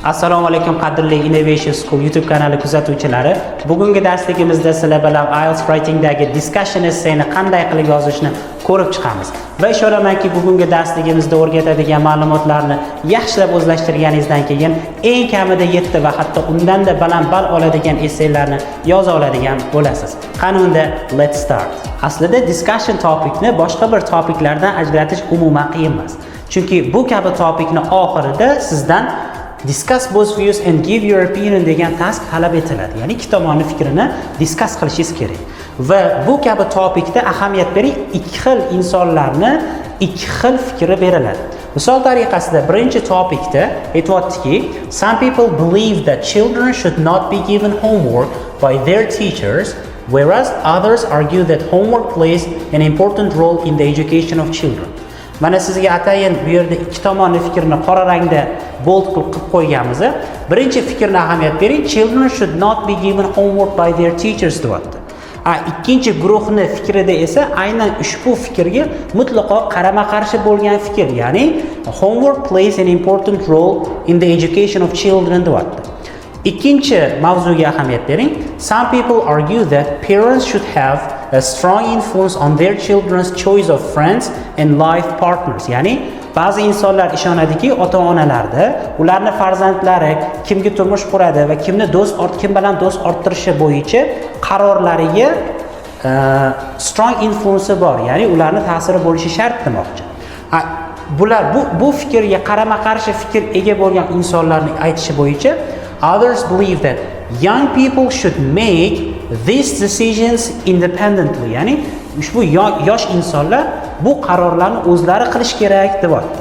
Assalomu alaykum, qadrli Innovation School YouTube kanali kuzatuvchilari. Bugungi darsligimizda sizlar bilan IELTS Writingdagi discussion essayni qanday qilib yozishni ko'rib chiqamiz. Va ishonamanki, bugungi darsligimizda o'rgatadigan ma'lumotlarni yaxshilab o'zlashtirganingizdan keyin eng kamida 7 va hatto undanda baland ball oladigan essaylarni yoza oladigan bo'lasiz. Qani unda, let's start. Aslida discussion topicni boshqa bir topiklardan ajratish umuman qiyin emas. Chunki bu kabi topikni oxirida sizdan "Discuss both views and give your opinion" degan task talab etiladi. Ya'ni ikki tomonni fikrini discuss qilishingiz kerak. Va bu kabi topikda, ahamiyat bering, ikki xil insonlarni ikki xil fikri beriladi. Misol tariqasida, birinchi topikda aytyaptiki, "Some people believe that children should not be given homework by their teachers, whereas others argue that homework plays an important role in the education of children." Mana sizga atayin bu yerda ikki tomonni fikrini qora rangda bold qilib qo'yganmiz. Birinchi fikrni ahamiyat bering, "Children should not be given homework by their teachers" deyapti. A ikkinchi guruhni fikrida esa aynan ushbu fikrga mutlaqo qarama-qarshi bo'lgan fikr, ya'ni "Homework plays an important role in the education of children" deyapti. Ikkinchi mavzuga ahamiyat bering. "Some people argue that parents should have a strong influence on their children's choice of friends and life partners." Ya'ni ba'zi insonlar ishonadiki, ota-onalarda ularni farzandlari kimga turmush quradi va kimni do'st ort kim bilan do'st orttirishi bo'yicha qarorlariga strong influence bor, ya'ni ularni ta'siri bo'lishi shart demoqchi. A, bular bu fikrga qarama-qarshi fikr ega bo'lgan insonlarning aytishi bo'yicha, "Others believe that young people should make these decisions independently." Ya'ni ushbu yosh insonlar bu qarorlarni o'zlari qilish kerak deyapti.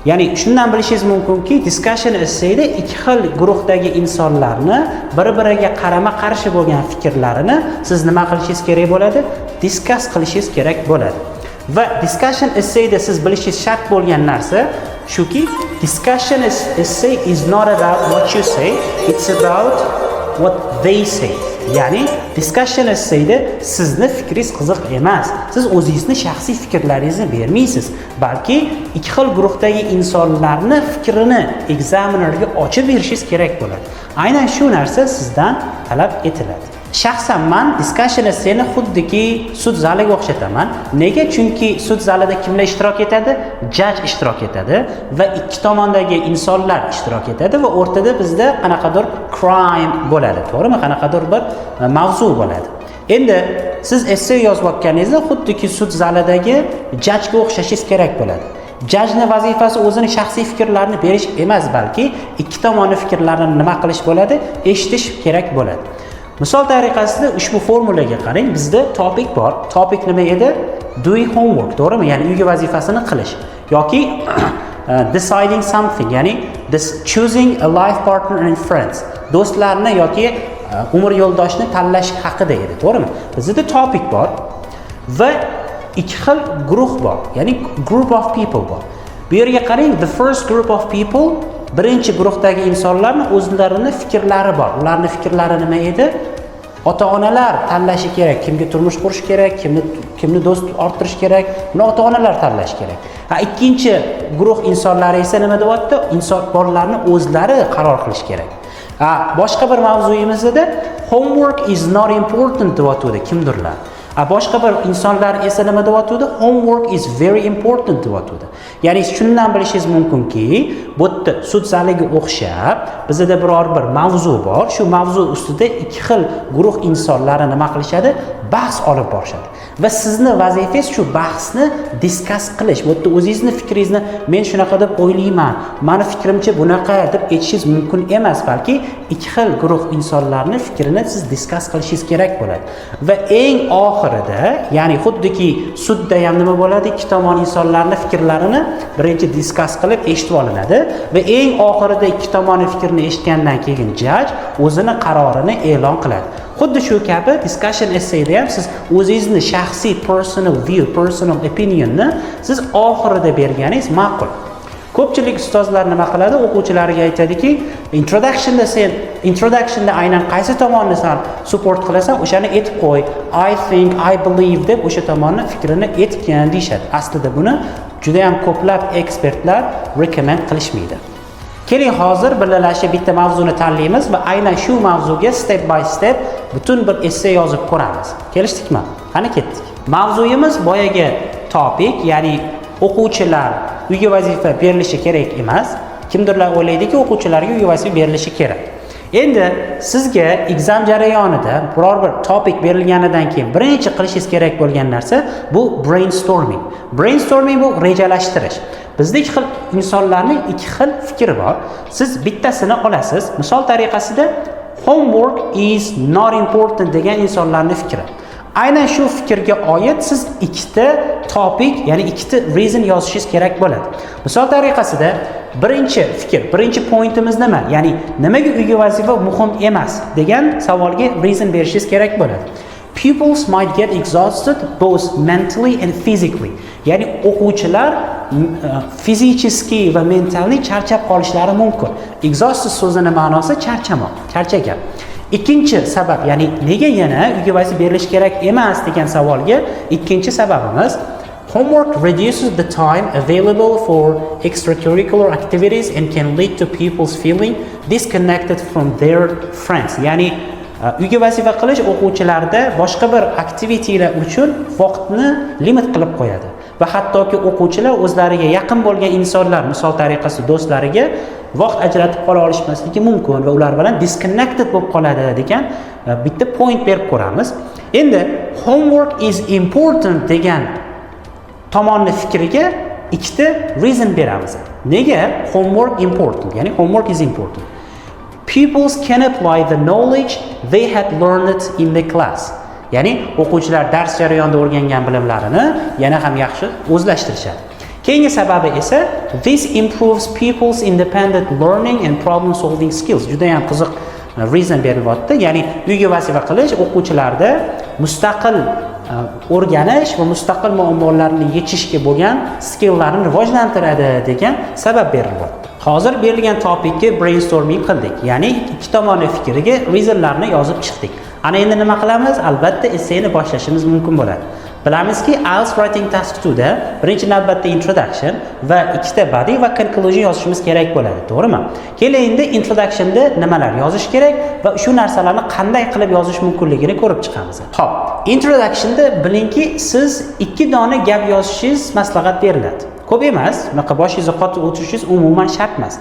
Ya'ni shundan bilishingiz mumkinki, discussion essayda ikki xil guruhdagi insonlarni bir-biriga qarama-qarshi bo'lgan fikrlarini siz nima qilishingiz kerak bo'ladi? Discuss qilishingiz kerak bo'ladi. Va discussion essayda siz bilishingiz shart bo'lgan narsa shuki, discussion essay is not about what you say, it's about what they say. Ya'ni discussion essayda sizni fikringiz qiziq emas. Siz o'zingizni shaxsiy fikrlaringizni bermaysiz, balki ikki xil guruhdagi insonlarni fikrini examinerga ochib berishingiz kerak bo'ladi. Aynan shu narsa sizdan talab etiladi. Shaxsan man discussion essayni xuddiki sud zaliga o'xshataman. Nega? Chunki sud zalida kimlar ishtirok etadi? Judge ishtirok etadi va ikki tomondagi insonlar ishtirok etadi va o'rtada bizda qanaqadir crime bo'ladi, to'g'rimi? Qanaqadir bir mavzu bo'ladi. Endi siz essay yozayotganingizda xuddiki sud zalidagi judgega o'xshashingiz kerak bo'ladi. Judgeni vazifasi o'zini shaxsiy fikrlarini berish emas, balki ikki tomonni fikrlarini nima qilish bo'ladi? Eshitish kerak bo'ladi. Misol tariqasida, ushbu formulaga qarang, bizda topic bor. Topic nima edi? Doing homework, to'g'rimi? Ya'ni uyga vazifasini qilish yoki deciding something, ya'ni this choosing a life partner and friends. Do'stlarni yoki umr yo'ldoshni tanlash haqida edi, to'g'rimi? Bizda topic bor va ikki xil guruh bor, ya'ni group of people bor. Bu yerga qarang, the first group of people, birinchi guruhdagi insonlarni o'zlarini fikrlari bor. Ularni fikrlari nima edi? Ota-onalar tanlashi kerak, kimga turmush qurish kerak, kimni do'st orttirish kerak, buni ota-onalar tanlashi kerak. Ha, ikkinchi guruh insonlari esa nima deyapti? Inson bolalarni o'zlari qaror qilish kerak. Ha, boshqa bir mavzuyimizda "Homework is not important" deyotgandi kimdirlar. A boshqa bir insonlar esa nima deyotgandi? "Homework is very important" deyotgandi. Ya'ni shundan bilishingiz mumkinki, bu yerda sud zaliga o'xshab bizada biror bir mavzu bor. Shu mavzu ustida ikki xil guruh insonlari nima qilishadi? Bahs olib borishadi. Va sizni vazifangiz shu bahsni discuss qilish. Bu yerda o'zingizni fikringizni "Men shunaqa deb o'ylayman, mani fikrimcha bunaqa" deb aytishingiz mumkin emas, balki ikki xil guruh insonlarni fikrini siz discuss qilishingiz kerak bo'ladi. Va eng oxirida, ya'ni xuddiki sudda ham nima bo'ladi? Ikki tomon insonlarni fikrlarini birinchi discuss qilib eshitib olinadi va eng oxirida ikki tomonni fikrini eshitgandan keyin judge o'zini qarorini e'lon qiladi. Xuddi shu kabi discussion essayda ham siz o'zingizni shaxsiy personal view, personal opinionni siz oxirida berganingiz ma'qul. Ko'pchilik ustozlar nima qiladi? O'quvchilariga aytadiki, introductionda sen introductionda aynan qaysi tomonni san support qilasan, o'shani aytib qo'y. "I think", "I believe" deb o'sha tomonni fikrini aytgin deyishadi. Aslida buni juda ham ko'plab ekspertlar recommend qilishmaydi. Keling, hozir birgalashib bitta mavzuni tanlaymiz va aynan shu mavzuga step by step butun bir esse yozib ko'ramiz. Kelishdikmi? Qani, ketdik. Mavzuyimiz boyagi topic, ya'ni o'quvchilar uyga vazifa berilishi kerak emas. Kimdirlar o'ylaydiki, o'quvchilarga uyga vazifa berilishi kerak. Endi sizga exam jarayonida biror bir topic berilganidan keyin birinchi qilishingiz kerak bo'lgan narsa bu brainstorming. Brainstorming bu rejalashtirish. Bizda ikki xil insonlarning ikki xil fikri bor. Siz bittasini olasiz. Misol tariqasida, "Homework is not important" degan insonlarning fikri. Aynan shu fikrga oid siz ikkita topic, ya'ni ikkita reason yozishingiz kerak bo'ladi. Misol tariqasida, birinchi fikr, birinchi pointimiz nima? Ya'ni nimaga uyga vazifa muhim emas degan savolga reason berishingiz kerak bo'ladi. Pupils might get exhausted both mentally and physically. Ya'ni o'quvchilar физически va mentally charchab qolishlari mumkin. Exhausted so'zini ma'nosi charchamoq, charchagan. Ikkinchi sabab, ya'ni nega yana uyga vazifa berilishi kerak emas degan savolga ikkinchi sababimiz: homework reduces the time available for extracurricular activities and can lead to pupils feeling disconnected from their friends. Ya'ni uyga vazifa qilish o'quvchilarda boshqa bir activitylar uchun vaqtni limit qilib qo'yadi va hattoki o'quvchilar o'zlariga yaqin bo'lgan insonlar, misol tariqasida do'stlariga vaqt ajratib qola olishmasligi mumkin va ular bilan disconnected bo'lib qoladi degan bitta point berib ko'ramiz. Endi "homework is important" degan tomonni fikriga ikkita reason beramiz. Nega homework important? Ya'ni homework is important. Pupils can apply the knowledge they had learned in the class. Ya'ni o'quvchilar dars jarayonida o'rgangan bilimlarini yana ham yaxshi o'zlashtirishadi. Keyingi sababi esa this improves pupils' independent learning and problem solving skills. Juda ham qiziq reason berilyapti. Ya'ni uyga vazifa qilish o'quvchilarda mustaqil o'rganish va mustaqil muammolarni yechishga bo'lgan skilllarni rivojlantiradi degan sabab berilyapti. Hozir berilgan topicga brainstorming qildik. Ya'ni ikki tomonni fikriga reasonlarni yozib chiqdik. Ana endi nima qilamiz? Albatta, essayni boshlashimiz mumkin bo'ladi. Bilamizki, IELTS Writing Task 2 da birinchi navbatda introduction va ikkita body va conclusion yozishimiz kerak bo'ladi, to'g'rimi? Keling, endi introductionda nimalar yozish kerak va shu narsalarni qanday qilib yozish mumkinligini ko'rib chiqamiz. Xo'p, introductionda bilingki, siz ikki dona gap yozishingiz maslahat beriladi. Ko'p emas, bunaqa boshingizni qotib o'tirishingiz umuman shart emas.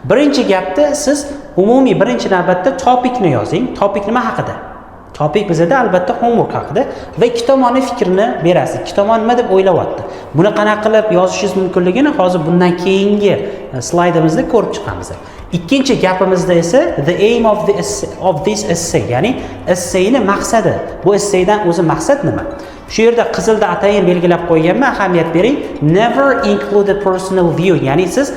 Birinchi gapda siz umumiy, birinchi navbatda topicni yozing. Topic nima haqida? Topic bizada albatta homework haqida va ikki tomonni fikrini berasiz. Ikki tomon nima deb o'ylayapti? Buni qanaqa qilib yozishingiz mumkinligini hozir bundan keyingi slaydimizda ko'rib chiqamiz. Ikkinchi gapimizda esa the aim of this essay, ya'ni essayni maqsadi. Bu essaydan o'zi maqsad nima? Shu yerda qizilda atayin belgilab qo'yganman, ahamiyat bering. Never include a personal view, ya'ni siz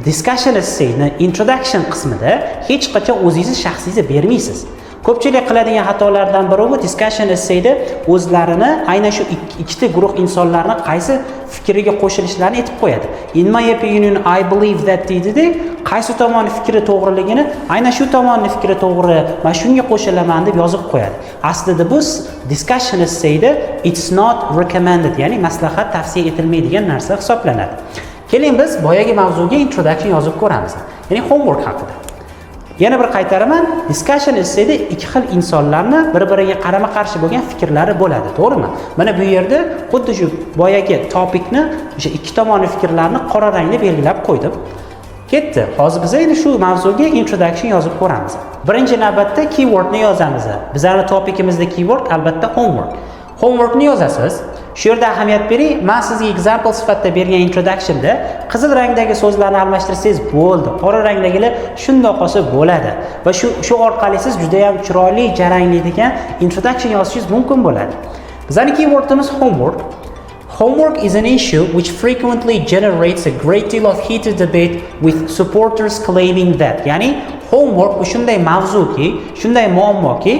discussion essayni introduction qismida hech qachon o'zingizni shaxsingizni bermaysiz. Ko'pchilik qiladigan xatolardan biri bu discussion essayda o'zlarini aynan shu ikkita guruh insonlarni qaysi fikriga qo'shilishlarini aytib qo'yadi. "In my opinion, I believe that" deydida, qaysi tomonni fikri to'g'riligini, aynan shu tomonni fikri to'g'ri, man shunga qo'shilaman deb yozib qo'yadi. Aslida bu discussion essayda it's not recommended, ya'ni maslahat, tavsiya etilmaydigan narsa hisoblanadi. Keling, biz boyagi mavzuga introduction yozib ko'ramiz. Ya'ni homework haqida. Yana bir qaytaraman, discussion essayda ikki xil insonlarni bir-biriga qarama-qarshi bo'lgan fikrlari bo'ladi, to'g'rimi? Mana bu yerda xuddi shu boyagi topicni, o'sha ikki tomonni fikrlarini qora rangda belgilab qo'ydim. Ketdi. Hozir biz endi shu mavzuga introduction yozib ko'ramiz. Birinchi navbatda keywordni yozamiz. Bizning topicimizda keyword albatta homework. Homeworkni yozasiz. Shu yerda ahamiyat bering, men sizga example sifatida bergan introductionda qizil rangdagi so'zlarni almashtirsangiz bo'ldi. Qora rangdagilar shundoq qolsa bo'ladi. Va shu orqali siz juda ham chiroyli jarangli degan introduction yozishingiz mumkin bo'ladi. Bizning keywordimiz homework. Homework is an issue which frequently generates a great deal of heated debate, with supporters claiming that. Ya'ni homework bu shunday mavzuki, shunday muammoki,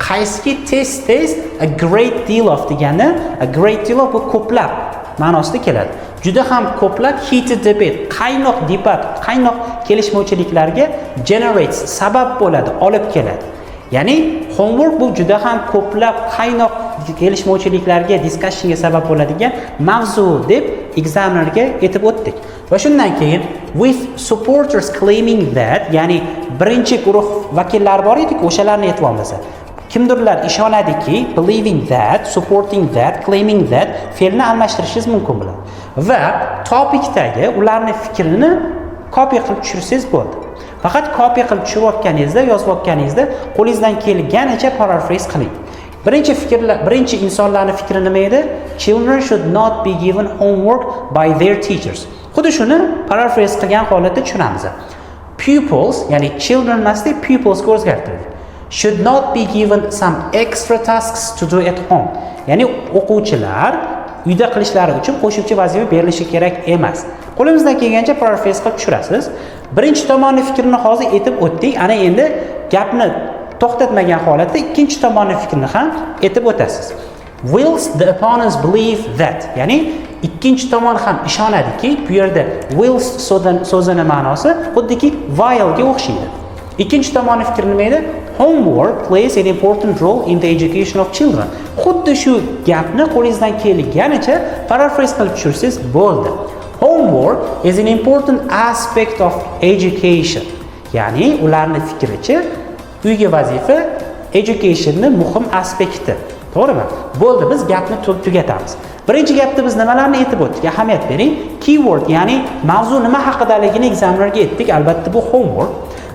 qaysiki tez-tez a great deal of degani, a great deal of bu ko'plab ma'nosida keladi. Juda ham ko'plab heated debate, qaynoq debate, qaynoq kelishmovchiliklarga generates, sabab bo'ladi, olib keladi. Ya'ni homework bu juda ham ko'plab qaynoq kelishmovchiliklarga, discussionga sabab bo'ladigan mavzu deb examinerga aytib o'tdik. Va shundan keyin With supporters claiming that, ya'ni birinchi guruh vakillari bor edi, o'shalarni aytyapmiz. Kimdirlar ishonadiki, believing that, supporting that, claiming that fe'lni almashtirishingiz mumkin bo'ladi va topicdagi ularni fikrini copy qilib tushirsangiz bo'ldi. Faqat copy qilib tushirayotganingizda, yozayotganingizda qo'lingizdan kelganicha paraphrase qiling. Birinchi fikrlar, birinchi insonlarni fikri nima edi? Children should not be given homework by their teachers. Xuddi shuni paraphrase qilgan holatda tushunamiz. Pupils, ya'ni children emasda, pupilsga o'zgartirdik, should not be given some extra tasks to do at home, ya'ni o'quvchilar uyda qilishlari uchun qo'shimcha vazifa berilishi kerak emas. Qo'limizdan kelgancha paraphrase qilib tushirasiz. Birinchi tomonni fikrini hozir aytib o'tdik. Ana endi gapni to'xtatmagan holatda ikkinchi tomonni fikrini ham aytib o'tasiz. Whilst the opponents believe that, ya'ni ikkinchi tomon ham ishonadiki, bu yerda whilst so'zini ma'nosi xuddiki whilega o'xshaydi. Ikkinchi tomonni fikri nima edi? Homework plays an important role in the education of children. Xuddi shu gapni qo'lingizdan kelganicha paraphrase qilib tushirsangiz bo'ldi. Homework is an important aspect of education, ya'ni ularni fikricha uyga vazifa educationni muhim aspekti, to'g'rimi? Bo'ldi, biz gapni tugatamiz. Birinchi gapda biz nimalarni aytib o'tdik? Ahamiyat bering. Keyword, ya'ni mavzu nima haqidaligini examinerga aytdik, albatta bu homework,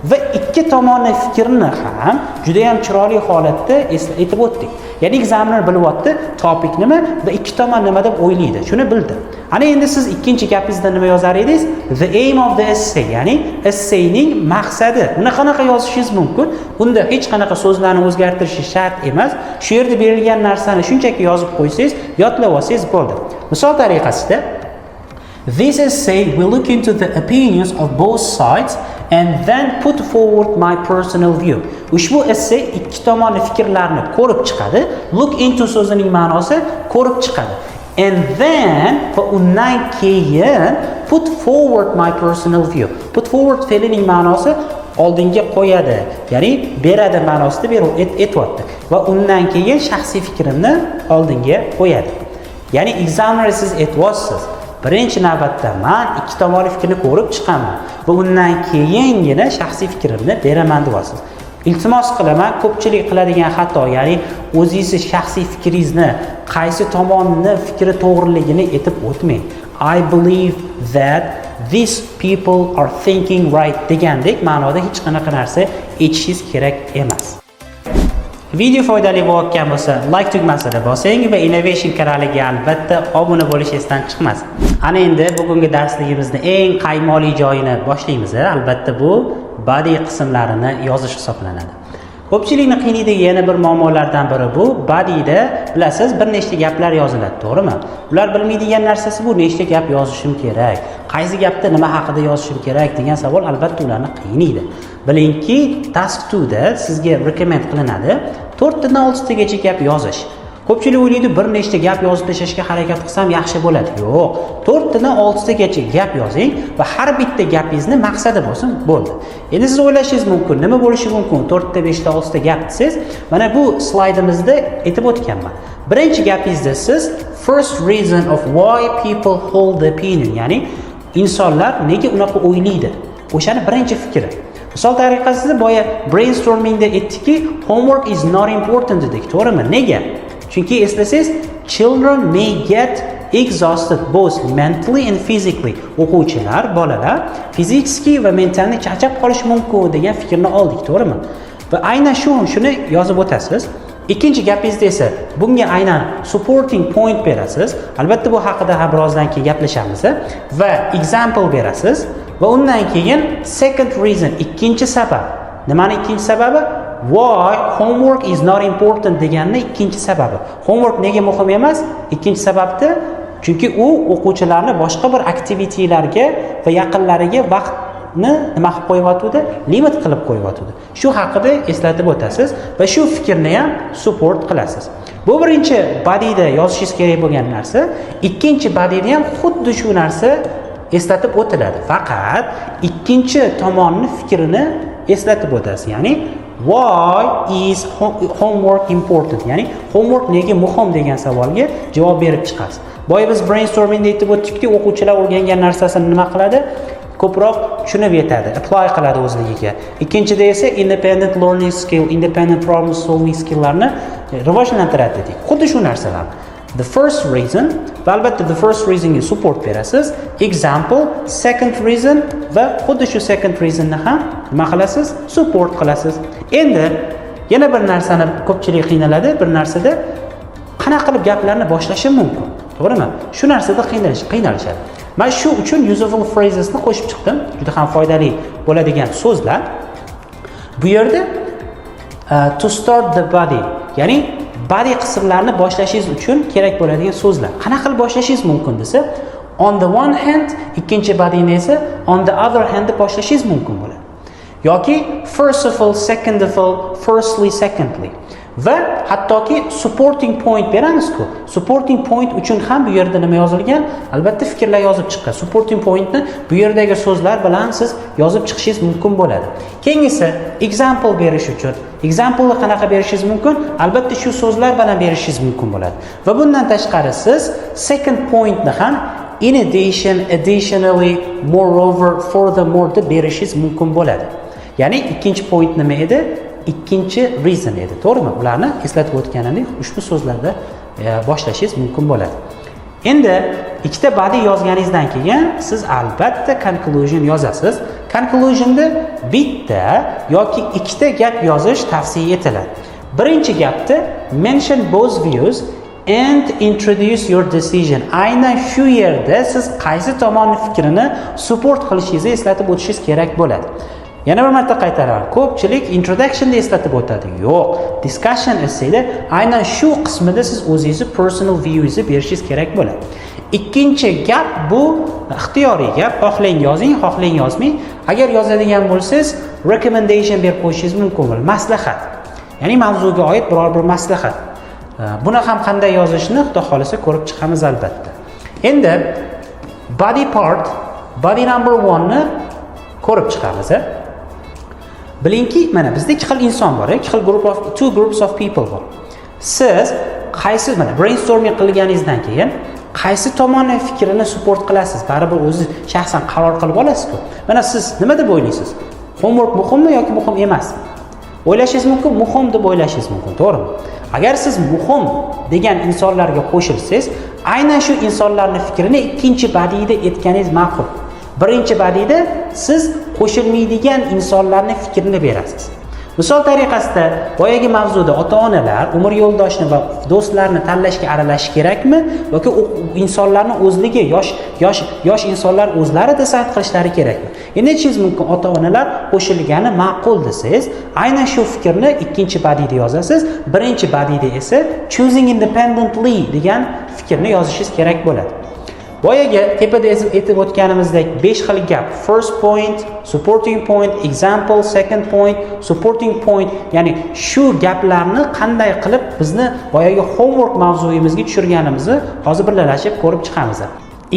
va ikki tomonni fikrini ham juda yam chiroyli holatda aytib o'tdik. Ya'ni examiner bilyapti topic nima va ikki tomon nima deb o'ylaydi, shuni bildi. Ana endi siz ikkinchi gapingizda nima yozar edingiz? The aim of the essay, ya'ni essayning maqsadi. Uni qanaqa yozishingiz mumkin? Unda hech qanaqa so'zlarni o'zgartirishi shart emas. Shu yerda berilgan narsani shunchaki yozib qo'ysangiz, yodlab olsangiz bo'ldi. Misol tariqasida: This essay will look into the opinions of both sides and then put forward my personal view. Ushbu essay ikki tomonni fikrlarini ko'rib chiqadi. Look into so'zining ma'nosi ko'rib chiqadi. And then, va undan keyin, put forward my personal view. Put forward fe'lining ma'nosi oldinga qo'yadi, ya'ni beradi ma'nosida berib aytyapti. Va undan keyin shaxsiy fikrimni oldinga qo'yadi. Ya'ni examiner siz aytyapsiz: birinchi navbatda man ikki tomonli fikrni ko'rib chiqaman va undan keyingina shaxsiy fikrimni beraman, deyapsiz. Iltimos qilaman, ko'pchilik qiladigan xato, ya'ni o'zingizni shaxsiy fikringizni, qaysi tomonni fikri to'g'riligini aytib o'tmang. I believe that these people are thinking right degandek ma'noda hech qanaqa narsa aytishingiz kerak emas. Video foydali bo'layotgan bo'lsa, like tugmasini bosing va Innovation kanaliga albatta obuna bo'lish esdan chiqmasin. Ana endi bugungi darsligimizni eng qaymoqli joyini boshlaymiz. Albatta bu body qismlarini yozish hisoblanadi. Ko'pchilikni qiynaydigan yana bir muammolardan biri bu bodyda, bilasiz, bir nechta gaplar yoziladi, to'g'rimi? Ular bilmaydigan narsasi bu nechta gap yozishim kerak, qaysi gapda nima haqida yozishim kerak degan savol albatta ularni qiynaydi. Bilingki, task 2 da sizga recommend qilinadi 4 tadan 6 tagacha gap yozish. Ko'pchilik o'ylaydi, bir nechta gap yozib tashlashga harakat qilsam yaxshi bo'ladi. Yo'q, 4 tadan 6 tagacha gap yozing va har bitta gapingizni maqsadi bo'lsin, bo'ldi. Endi siz o'ylashingiz mumkin, nima bo'lishi mumkin 4 ta, 5 ta, 6 ta gap desangiz. Mana bu slaydimizda aytib o'tganman. Birinchi gapingizda siz first reason of why people hold the opinion, ya'ni insonlar nega unaqa o'ylaydi, o'shani birinchi fikri. Misol tariqasida boya brainstormingda aytdikki, homework is not important dedik, to'g'rimi? Nega? Chunki eslasangiz, children may get exhausted both mentally and physically, o'quvchilar, bolalar физически va mentalniy charchab qolishi mumkin degan fikrni oldik, to'g'rimi? Va aynan shuni yozib o'tasiz. Ikkinchi gapingizda esa bunga aynan supporting point berasiz. Albatta bu haqida ham birozdan keyin gaplashamiz. Va example berasiz va undan keyin second reason, ikkinchi sabab. Nimani ikkinchi sababi? Why homework is not important deganni ikkinchi sababi. Homework nega muhim emas? Ikkinchi sababni, chunki u o'quvchilarni boshqa bir activitylarga va yaqinlariga vaqtni nima qilib qo'yyotgandi? Limit qilib qo'yyotgandi. Shu haqida eslatib o'tasiz va shu fikrni ham support qilasiz. Bu birinchi bodyda yozishingiz kerak bo'lgan narsa. Ikkinchi bodyda ham xuddi shu narsa eslatib o'tiladi, faqat ikkinchi tomonni fikrini eslatib o'tasiz, ya'ni why is homework important, ya'ni homework nega muhim degan savolga javob berib chiqasiz. Boya biz brainstormingda aytib o'tdikki, o'quvchilar o'rgangan narsasini nima qiladi? Ko'proq tushunib yetadi, apply qiladi o'zligiga. Ikkinchida esa independent learning skill, independent problem solving skilllarni rivojlantiradi dedik. Xuddi shu narsalar. The first reason va albatta the first reasonga support berasiz. Example, second reason va xuddi shu second reasonni ham nima qilasiz? Support qilasiz. Endi yana bir narsani, ko'pchilik qiynaladi bir narsada: qanaqa qilib gaplarni boshlashim mumkin, to'g'rimi? Shu narsada qiynalishadi. Man shu uchun useful phrasesni qo'shib chiqdim, juda ham foydali bo'ladigan so'zlar. Bu yerda to start the body, ya'ni body qismlarni boshlashingiz uchun kerak bo'ladigan so'zlar. Qanaqa qilib boshlashingiz mumkin desa, on the one hand, ikkinchi bodyni esa on the other hand deb boshlashingiz mumkin bo'ladi yoki first of all, second of all, firstly, secondly. Va hattoki supporting point beramizku, supporting point uchun ham bu yerda nima yozilgan? Albatta, fikrlar yozib chiqqan. Supporting pointni bu yerdagi so'zlar bilan siz yozib chiqishingiz mumkin bo'ladi. Keyingisi, example berish uchun. Exampleni qanaqa berishingiz mumkin? Albatta, shu so'zlar bilan berishingiz mumkin bo'ladi. Va bundan tashqari siz second pointni ham in addition, additionally, moreover, furthermore deb berishingiz mumkin bo'ladi. Ya'ni ikkinchi point nima edi? Ikkinchi reason edi, to'g'rimi? Ularni eslatib o'tganimdek, ushbu so'zlarda boshlashingiz mumkin bo'ladi. Endi ikkita body yozganingizdan keyin siz albatta conclusion yozasiz. Conclusionda bitta yoki ikkita gap yozish tavsiya etiladi. Birinchi gapda mention both views and introduce your decision. Aynan shu yerda siz qaysi tomonni fikrini support qilishingizni eslatib o'tishingiz kerak bo'ladi. Yana bir marta qaytaraman, ko'pchilik introductionda eslatib o'tadi. Yo'q, discussion essayda aynan shu qismida siz o'zingizni personal viewingizni berishingiz kerak bo'ladi. Ikkinchi gap bu ixtiyoriy gap, xohlang yozing, xohlang yozmang. Agar yozadigan bo'lsangiz, recommendation berib qo'yishingiz mumkin bo'ladi, maslahat, ya'ni mavzuga oid biror bir maslahat. Buni ham qanday yozishni, xudo xohlasa, ko'rib chiqamiz albatta. Endi body part, body number one ni ko'rib chiqamiz. Bilingki, mana bizda ikki xil inson bor, ikki xil group of, two groups of people bor. Siz qaysi, mana brainstorming qilganingizdan keyin qaysi tomonni fikrini support qilasiz? Baribir o'zi shaxsan qaror qilib olasizku. Mana siz nima deb o'ylaysiz, homework muhimmi yoki muhim emasmi? O'ylashingiz mumkin, muhim deb o'ylashingiz mumkin, to'g'rimi? Agar siz muhim degan insonlarga qo'shilsangiz, aynan shu insonlarni fikrini ikkinchi bodyda aytganingiz ma'qul. Birinchi bodyda siz qo'shilmaydigan insonlarni fikrini berasiz. Misol tariqasida, boyagi mavzuda ota onalar umr yo'ldoshini va do'stlarni tanlashga aralashish kerakmi yoki insonlarni o'zligi, yosh insonlar o'zlari decide qilishlari kerakmi? Endi aytishingiz mumkin, ota onalar qo'shilgani ma'qul desangiz, aynan shu fikrni ikkinchi bodyda yozasiz. Birinchi bodyda esa choosing independently degan fikrni yozishingiz kerak bo'ladi. Boyagi tepada aytib o'tganimizdek, besh xil gap: first point, supporting point, example, second point, supporting point. Ya'ni shu gaplarni qanday qilib bizni boyagi homework mavzuyimizga tushirganimizni hozir birgalashib ko'rib chiqamiz.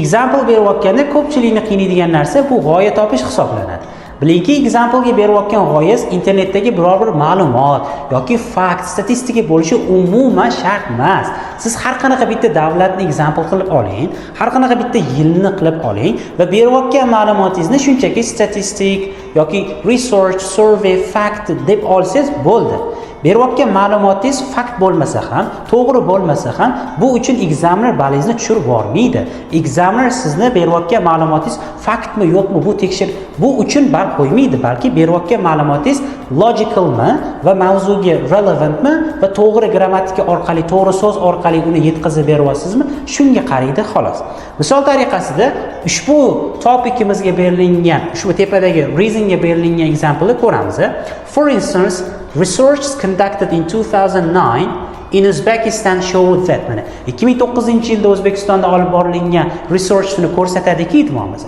Example berayotganda ko'pchilikni qiynaydigan narsa bu g'oya topish hisoblanadi. Bilingki, examplega berayotgan g'oyangiz internetdagi biror bir ma'lumot yoki fakt, statistika bo'lishi umuman shart emas. Siz har qanaqa bitta davlatni example qilib oling, har qanaqa bitta yilni qilib oling va berayotgan ma'lumotingizni shunchaki statistik yoki research, survey, fact deb olsangiz bo'ldi. Berayotgan ma'lumotingiz fakt bo'lmasa ham, to'g'ri bo'lmasa ham, bu uchun examiner ballingizni tushirib yubormaydi. Examiner sizni berayotgan ma'lumotingiz faktmi, yo'qmi, bu tekshir, bu uchun ball qo'ymaydi, balki berayotgan ma'lumotingiz logicalmi va mavzuga relevantmi va to'g'ri grammatika orqali, to'g'ri so'z orqali uni yetkazib beryapsizmi, shunga qaraydi, xolos. Misol tariqasida, ushbu topikimizga berilgan, ushbu tepadagi reasonga berilgan exampleni ko'ramiz. For instance, research conducted in 2009 in Uzbekistan showed that, mana 2009 yilda O'zbekistonda olib borilgan research shuni ko'rsatadiki, deyapmiz.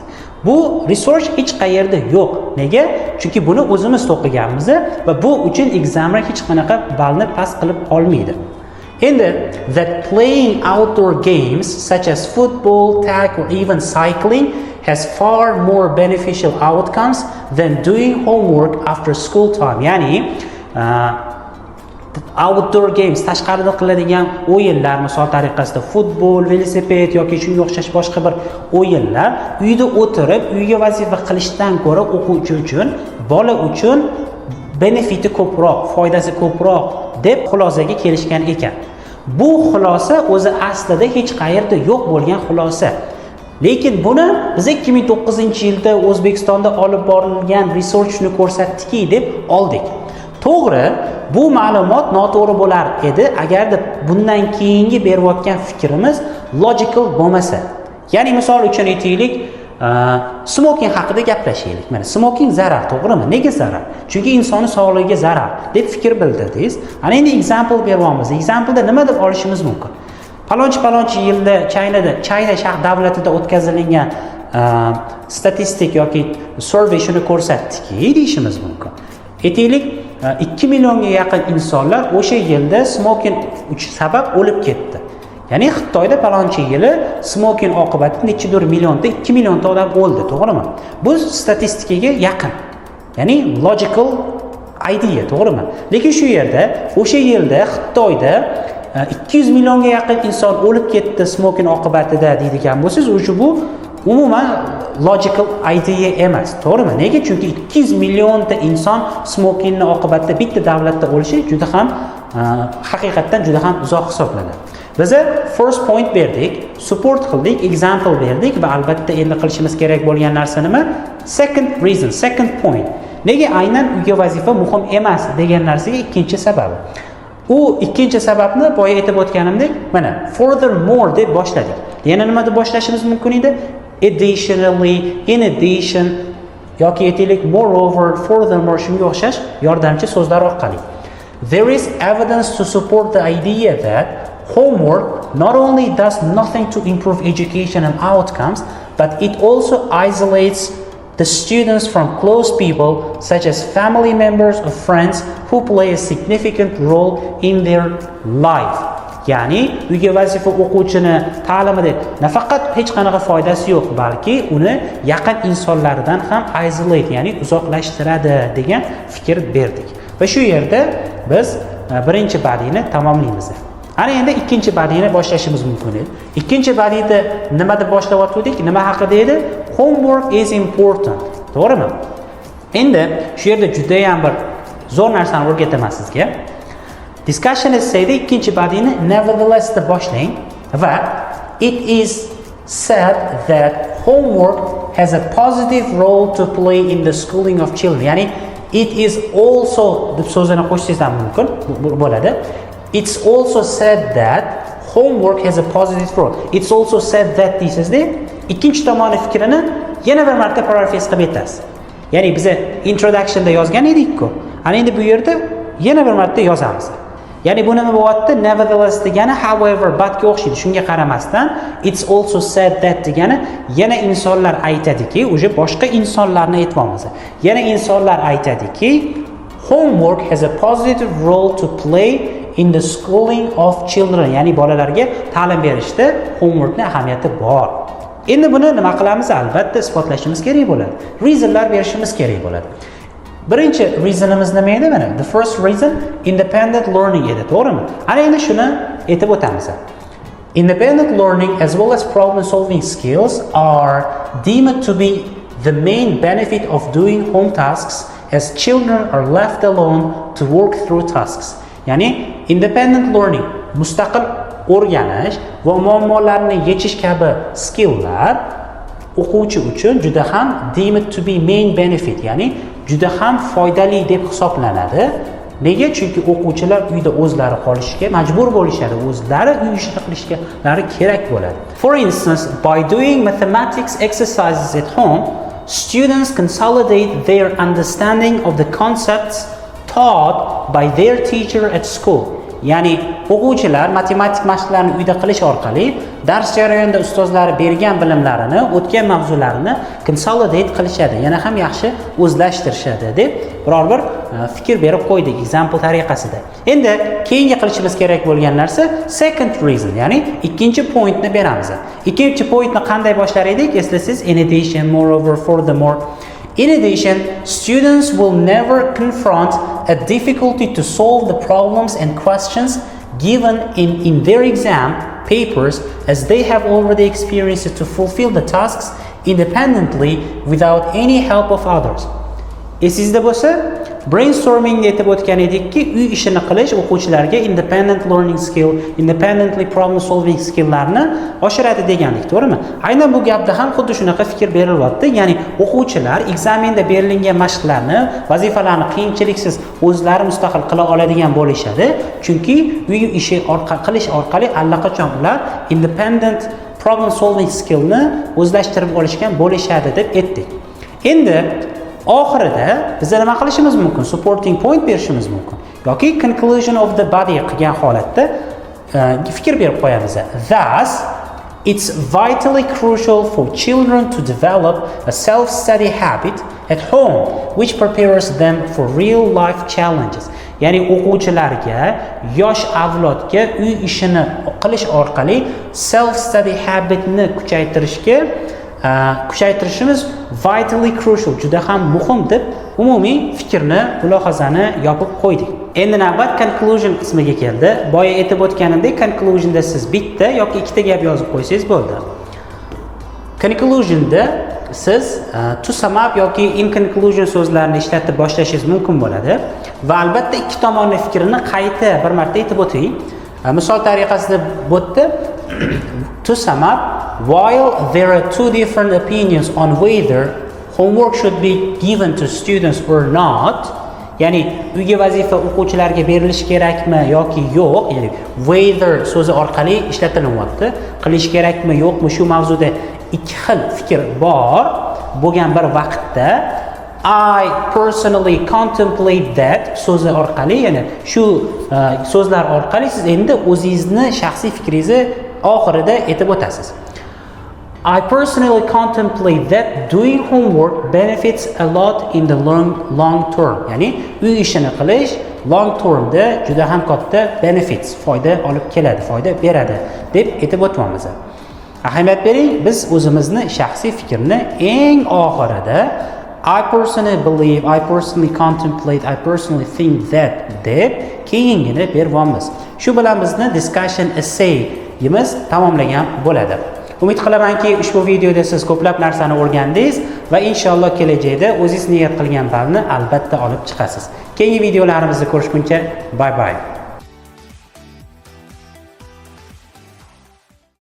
Bu research hech qayerda yo'q. Nega? Chunki buni o'zimiz to'qiganmiz va bu uchun examiner hech qanaqa ballni past qilib olmaydi. Endi that playing outdoor games such as football, tag or even cycling has far more beneficial outcomes than doing homework after school time. Ya'ni Outdoor games, tashqarida qiladigan o'yinlar, misol tariqasida futbol, velosiped yoki shunga o'xshash boshqa bir o'yinlar uyda o'tirib uyga vazifa qilishdan ko'ra o'quvchi uchun, bola uchun benefiti ko'proq, foydasi ko'proq deb xulosaga kelishgan ekan. Bu xulosa o'zi aslida hech qayerda yo'q bo'lgan xulosa, lekin buni biz 2009-yilda O'zbekistonda olib borilgan research shuni ko'rsatdiki deb oldik. To'g'ri, bu ma'lumot noto'g'ri bo'lar edi, agarda bundan keyingi berayotgan fikrimiz logical bo'lmasa. Ya'ni, misol uchun, aytaylik, smoking haqida gaplashaylik. Mana, smoking zarar, to'g'rimi? Nega zarar? Chunki insonni sog'lig'iga zarar deb fikr bildirdingiz. Ana endi example beryapmiz. Exampleda nima deb olishimiz mumkin? Palonchi palonchi yilda Chinada, China shahar davlatida o'tkazilgan statistik yoki survey shuni ko'rsatdiki deyishimiz mumkin. Aytaylik, 2 millionga yaqin insonlar o'sha yilda smoking sabab o'lib ketdi. Ya'ni Xitoyda palonchi yili smoking oqibatida nechidir millionta, 2 millionta odam o'ldi, to'g'rimi? Bu statistikaga yaqin, ya'ni logical idea, to'g'rimi? Lekin shu yerda o'sha yilda Xitoyda 200 millionga yaqin inson o'lib ketdi smoking oqibatida deydigan bo'lsangiz, уже bu umuman logical idea emas, to'g'rimi? Nega? Chunki 200 millionta inson smokingni oqibatida bitta davlatda o'lishi juda ham haqiqatdan juda ham uzoq hisoblanadi. Biza first point berdik, support qildik, example berdik va albatta endi qilishimiz kerak bo'lgan narsa nima? Second reason, second point. Nega aynan uyga vazifa muhim emas degan narsaga ikkinchi sababi. U ikkinchi sababni boya aytib o'tganimdek, mana, furthermore deb boshladik. Yana nima deb boshlashimiz mumkin edi? Additionally, in addition yoki aytaylik moreover, furthermore, shunga o'xshash yordamchi so'zlar orqali. There is evidence to support the idea that homework not only does nothing to improve education and outcomes, but it also isolates the students from close people, such as family members or friends, who play a significant role in their life. Ya'ni uyga vazifa o'quvchini ta'limida nafaqat hech qanaqa foydasi yo'q, balki uni yaqin insonlardan ham isolate, ya'ni uzoqlashtiradi degan fikr berdik va shu yerda biz birinchi bodyni tamomlaymiz. Ana endi ikkinchi bodyni boshlashimiz mumkin edi. Ikkinchi bodyda nima deb boshlayotgandik? Nima haqida edi? Homework is important, to'g'rimi? Endi shu yerda judayam bir zo'r narsani o'rgataman sizga. Discussion essayda ikkinchi bodyni nevertheless deb boshlang va it is said that homework has a positive role to play in the schooling of children. Ya'ni it is also deb so'zini qo'shsangiz ham mumkin bo'ladi. It's also said that homework has a positive role. It's also said that deysizda, ikkinchi tomoni fikrini yana bir marta paraphrase qilib aytasiz. Ya'ni biza introductionda yozgan edik-ku. Ana endi bu yerda yana bir marta yozamiz. Ya'ni bu nima bo'lyapti? Nevertheless degani however, butga o'xshaydi. Shunga qaramasdan, it's also said that degani yana insonlar aytadiki, уже boshqa insonlarni aytyapmiz. Yana insonlar aytadiki, homework has a positive role to play in the schooling of children. Ya'ni bolalarga ta'lim berishda homeworkni ahamiyati bor. Endi buni nima qilamiz? Albatta isbotlashimiz kerak bo'ladi. Reasonlar berishimiz kerak bo'ladi. Birinchi reasonimiz nima edi? Mana, the first reason independent learning edi, to'g'rimi? Ana endi shuni aytib o'tamiz. Independent learning as well as problem solving skills are deemed to be the main benefit of doing home tasks, as children are left alone to work through tasks. Ya'ni independent learning, mustaqil o'rganish va muammolarni yechish kabi skilllar o'quvchi uchun juda ham deemed to be main benefit, ya'ni juda ham foydali deb hisoblanadi. Nega? Chunki o'quvchilar uyda o'zlari qolishga majbur bo'lishadi, o'zlari uy ishini qilishlari kerak bo'ladi. For instance, by doing mathematics exercises at home, students consolidate their understanding of the concepts taught by their teacher at school. Ya'ni o'quvchilar matematik mashqlarni uyda qilish orqali dars jarayonida ustozlari bergan bilimlarini, o'tgan mavzularini consolidate qilishadi, yana ham yaxshi o'zlashtirishadi deb biror bir fikr berib qo'ydik example tariqasida. Endi keyingi qilishimiz kerak bo'lgan narsa second reason, ya'ni ikkinchi pointni beramiz. Ikkinchi pointni qanday boshlar edik? Eslasangiz, in addition, moreover, furthermore. In addition, students will never confront a difficulty to solve the problems and questions given in their exam papers, as they have already experienced to fulfill the tasks independently without any help of others. Esingizda bo'lsa, brainstormingda aytib o'tgan edikki, uy ishini qilish o'quvchilarga independent learning skill, independently problem solving skilllarni oshiradi degandik, to'g'rimi? Aynan bu gapda ham xuddi shunaqa fikr berilyapti, ya'ni o'quvchilar ekzamenda berilgan mashqlarni, vazifalarni qiyinchiliksiz o'zlari mustaqil qila oladigan bo'lishadi, chunki uy ishi qilish orqali allaqachon ular independent problem solving skillni o'zlashtirib olishgan bo'lishadi deb aytdik. Endi oxirida biza nima qilishimiz mumkin? Supporting point berishimiz mumkin yoki conclusion of the body qilgan holatda fikr berib qo'yamiz. Thus, it's vitally crucial for children to develop a self-study habit at home, which prepares them for real life challenges. Ya'ni o'quvchilarga, yosh avlodga uy ishini qilish orqali self study habitni kuchaytirishimiz vitally crucial, juda ham muhim deb umumiy fikrni, mulohazani yopib qo'ydik. Endi navbat conclusion qismiga keldi. Boya aytib o'tganimdek, conclusionda siz bitta yoki ikkita gap yozib qo'ysangiz bo'ldi. Conclusionda siz to sum up yoki in conclusion so'zlarini ishlatib boshlashingiz mumkin bo'ladi va albatta ikki tomonni fikrini qayta bir marta aytib o'ting. Misol tariqasida bu yerda, to sum up, while there are two different opinions on whether homework should be given to students or not, ya'ni uyga vazifa o'quvchilarga berilishi kerakmi yoki yo'q, ya'ni whether so'zi orqali ishlatilyapti, qilish kerakmi yo'qmi, shu mavzuda ikki xil fikr bor bo'lgan bir vaqtda, I personally contemplate that so'zi orqali, ya'ni shu so'zlar orqali siz endi o'zingizni shaxsiy fikringizni oxirida aytib o'tasiz. I personally contemplate that doing homework benefits a lot in the long, long term. Ya'ni uy ishini qilish long termda juda ham katta benefits, foyda olib keladi, foyda beradi deb aytib o'tyapmiz. Ahamiyat bering, biz o'zimizni shaxsiy fikrni eng oxirida I personally believe, I personally contemplate, I personally think that deb keyingini beryapmiz. Shu bilan bizni discussion essayimiz tamomlagan bo'ladi. Umid qilamanki, ushbu videoda siz ko'plab narsani o'rgandingiz va inshaalloh kelajakda o'zingiz niyat qilgan ballni albatta olib chiqasiz. Keyingi videolarimizda ko'rishguncha, bye bye.